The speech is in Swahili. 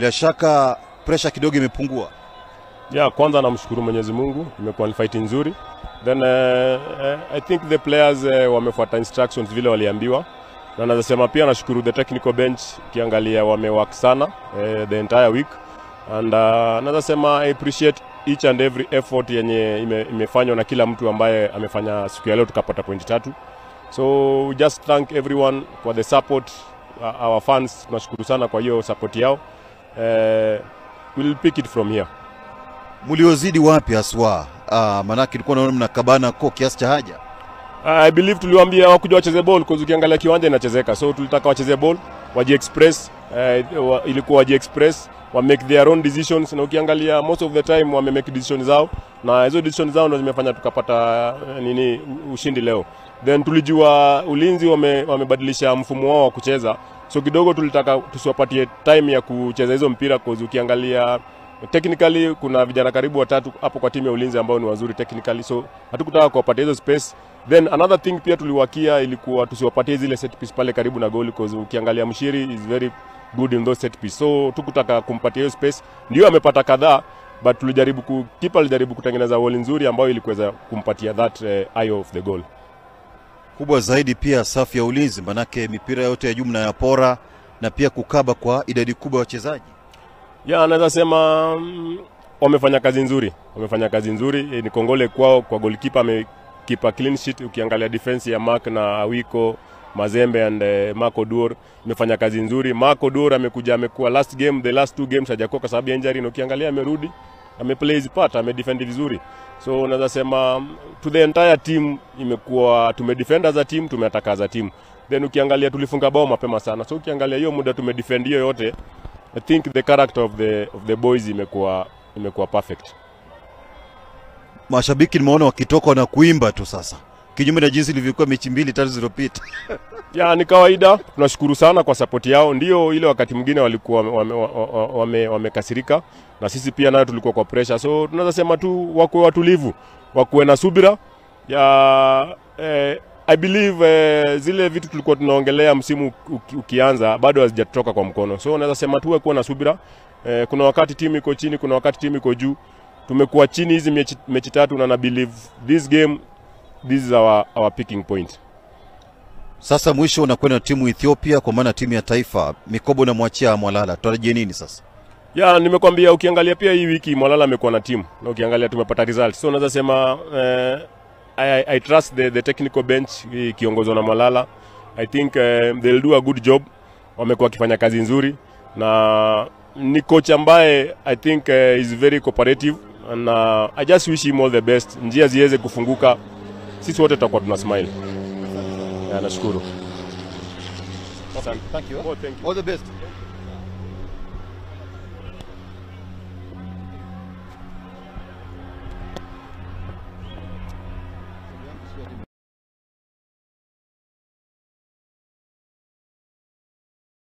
Bila shaka pressure kidogo imepungua. Yeah, kwanza namshukuru Mwenyezi Mungu, imekuwa ni fight nzuri. Then I think the players wamefuata instructions vile waliambiwa. Na naweza sema pia nashukuru the technical bench, ukiangalia wamework sana the entire week. And naweza sema I appreciate each and every effort yenye imefanywa na kila mtu ambaye amefanya siku ya leo tukapata point 3. So we just thank everyone for the support, our fans, tunashukuru sana kwa hiyo support yao. We'll pick it from here. Mliozidi wapi haswa? Manake ilikuwa naona mnakabana kwa kiasi cha haja. I believe tuliwaambia wakuja wacheze ball because ukiangalia kiwanja inachezeka. So tulitaka wacheze ball, waji express, ilikuwa waji express, wa make their own decisions, na ukiangalia most of the time wame make decisions zao, na hizo decisions zao ndio zimefanya tukapata nini ushindi leo. Then tulijua Ulinzi wamebadilisha mfumo wao wa kucheza. So kidogo tulitaka tusiwapatie time ya kucheza hizo mpira because ukiangalia technically kuna vijana karibu watatu hapo kwa timu ya Ulinzi ambao ni wazuri technically, so hatukutaka kuwapatia hizo space. Then another thing pia tuliwakia ilikuwa tusiwapatie zile set piece pale karibu na goal because ukiangalia Mshiri is very good in those set piece, so tukutaka kumpatia hiyo space. Ndio amepata kadhaa, but tulijaribu keeper alijaribu kutengeneza wall nzuri ambayo ilikuweza kumpatia that eye of the goal. Kubwa zaidi pia safu ya ulinzi, manake mipira yote ya jumla ya pora na pia kukaba kwa idadi kubwa ya wachezaji. Ya, naweza sema wamefanya kazi nzuri. Wamefanya kazi nzuri, ni kongole kwao kwa goalkeeper amekeep clean sheet. Ukiangalia defense ya Mark na Awiko, Mazembe and Marco Dur imefanya kazi nzuri. Marco Dur amekuja, amekuwa last game, the last two games hajakuwa kwa sababu ya injury, na ukiangalia amerudi, ameplay his part, amedefend vizuri. So naweza sema to the entire team imekuwa tumedefend as a team, tumeattack as a team. Then ukiangalia tulifunga bao mapema sana. So ukiangalia hiyo muda tumedefend hiyo yote, I think the character of the boys imekuwa perfect. Mashabiki nimeona wakitoka na kuimba tu sasa, kinyume na jinsi ilivyokuwa mechi 2-3 zilizopita. Ya, ni kawaida. Tunashukuru sana kwa support yao. Ndio ile wakati mwingine walikuwa wamekasirika, na sisi pia nayo tulikuwa kwa pressure. So tunaweza sema tu wakuwe watulivu, wakuwe na subira. Ya, I believe zile vitu tulikuwa tunaongelea msimu ukianza bado hazijatoka kwa mkono. So naweza sema tu kuwa na subira. Kuna wakati timu iko chini, kuna wakati timu iko juu. Tumekuwa chini hizi mechi 3 na believe this game, this is our picking point. Sasa mwisho unakwenda timu Ethiopia, kwa maana timu ya taifa, mikoba unamwachia Mwalala. Tutarajie nini sasa? Ya, nimekwambia ukiangalia pia hii wiki Mwalala amekuwa na timu na ukiangalia tumepata results. So naweza sema I trust the technical bench ikiongozwa na Mwalala. I think they'll do a good job. Wamekuwa wakifanya kazi nzuri na ni coach ambaye I think is very cooperative and I just wish him all the best. Njia ziweze kufunguka, sisi wote tutakuwa tuna smile. Ya, nashukuru. Thank you. Oh, thank you. All the best.